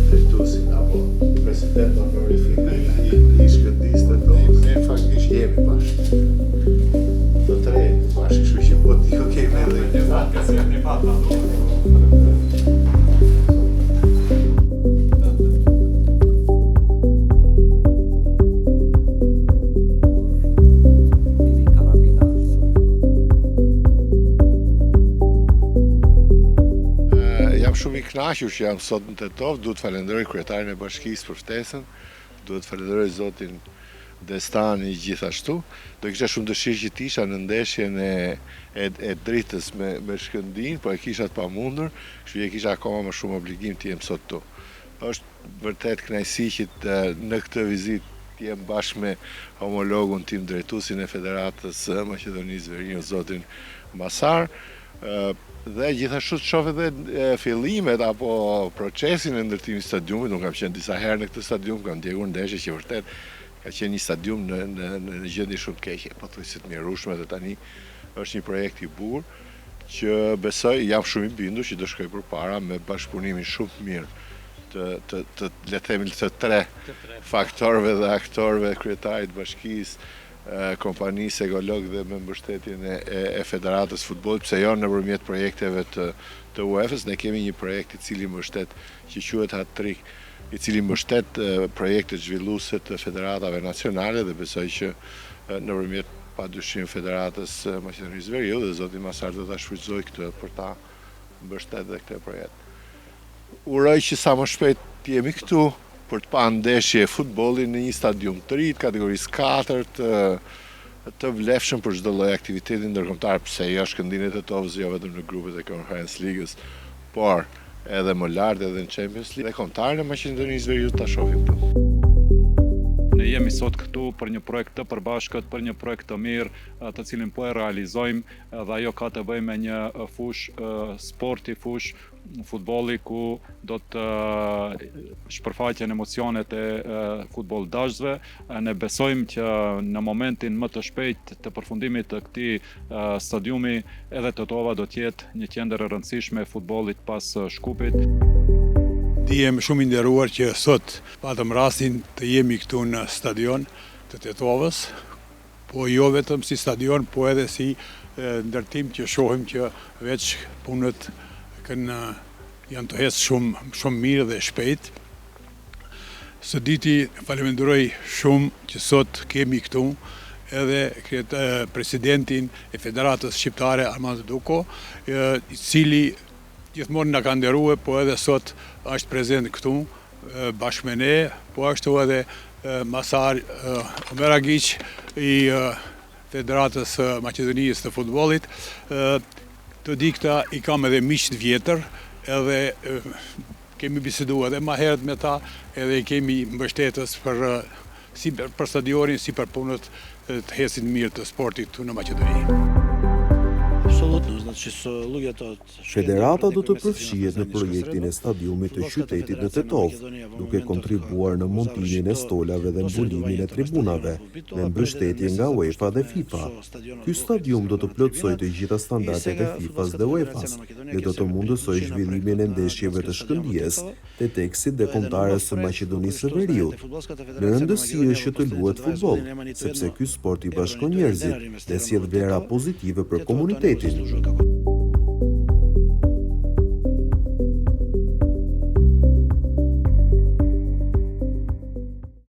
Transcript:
Drejtuesin apo president honorifik i i Shkëndisë Tetovës. Ne faktikisht jemi bashkë. Të tre jemi bashkë, kështu që po ti kemi edhe një fat, një fat. Jam shumë i kënaqur që jam sot në Tetovë, duhet të falenderoj kryetarin e bashkisë për ftesën, duhet të falenderoj zotin Destani gjithashtu. Do kisha shumë dëshirë që të isha në ndeshjen e e, e Dritës me me Shkëndijën, po e kisha të pamundur, kështu që e kisha akoma më shumë obligim të jem sot këtu. Është vërtet kënaqësi që të, në këtë vizitë të jem bashkë me homologun tim drejtuesin e Federatës së Maqedonisë Veriut, zotin Masar, dhe gjithashtu të shoh edhe fillimet apo procesin e ndërtimit të stadiumit. Unë kam qenë disa herë në këtë stadium, kam ndjekur ndeshje që vërtet ka qenë një stadium në në në gjendje shumë të keqe, pothuajse të mjerueshme dhe tani është një projekt i bukur që besoj, jam shumë i bindur që do shkoj përpara me bashkëpunimin shumë të mirë të të të le të themi të tre faktorëve dhe aktorëve, kryetarit të bashkisë, kompanisë Ekolog dhe me mbështetjen e, e, e Federatës Futbollit, pse jo nëpërmjet projekteve të të UEFA-s, ne kemi një projekt i cili mbështet që quhet Hat-Trick, i cili mbështet projektet zhvilluese të federatave nacionale dhe besoj që nëpërmjet padyshim Federatës së Maqedonisë Veriut dhe zoti Masar do ta shfrytëzoj këtë për ta mbështet dhe këtë projekt. Uroj që sa më shpejt të jemi këtu për të pa ndeshje futbolli në një stadium të ri të kategorisë 4 të të vlefshëm për çdo lloj aktiviteti ndërkombëtar, pse jo Shkëndijën e Tetovës, jo vetëm në grupet e Conference Ligës, por edhe më lart edhe në Champions League dhe kombëtaren e Maqedonisë Veriut ta shohim këtu. Ne jemi sot këtu për një projekt të përbashkët, për një projekt të mirë, të cilin po e realizojmë dhe ajo ka të bëjë me një fushë sporti, fushë futbolli ku do të shpërfaqen emocionet e futbolldashësve. Ne besojmë që në momentin më të shpejt të përfundimit të këtij stadiumi edhe Tetova do të jetë një qendër e rëndësishme e futbollit pas Shkupit. Ndihem shumë i nderuar që sot patëm rastin të jemi këtu në stadion të Tetovës, po jo vetëm si stadion, po edhe si ndërtim që shohim që veç punët kanë janë tu ecë shumë shumë mirë dhe shpejt. Së dyti faleminderoj shumë që sot kemi këtu edhe presidentin e Federatës Shqiptare Armando Duko, i cili gjithmonë na ka nderue, po edhe sot është prezent këtu bashkë me ne, po ashtu edhe Masar Omeragiq i Federatës së Maqedonisë të futbollit. Të dy këta i kam edhe miq të vjetër, edhe kemi biseduar edhe ma herët me ta, edhe i kemi mbështetës për si për stadionin, si për punët të ecin mirë të sportit këtu në Maqedoni. Apsolutno, znači su luѓето од Federata do të përfshihet në projektin e stadiumit të qytetit në Tetovë, duke kontribuar në montimin e stolave dhe mbulimin e tribunave, me mbështetje nga UEFA dhe FIFA. Ky stadium do të plotësojë të gjitha standardet e FIFA-s dhe UEFA-s dhe do të mundësojë zhvillimin e ndeshjeve të Shkëndijës, Teteksit dhe Kombëtares së Maqedonisë së Veriut. Me rëndësi është që të luhet futboll, sepse ky sport i bashkon njerëzit dhe sjell vlera pozitive për komunitetin.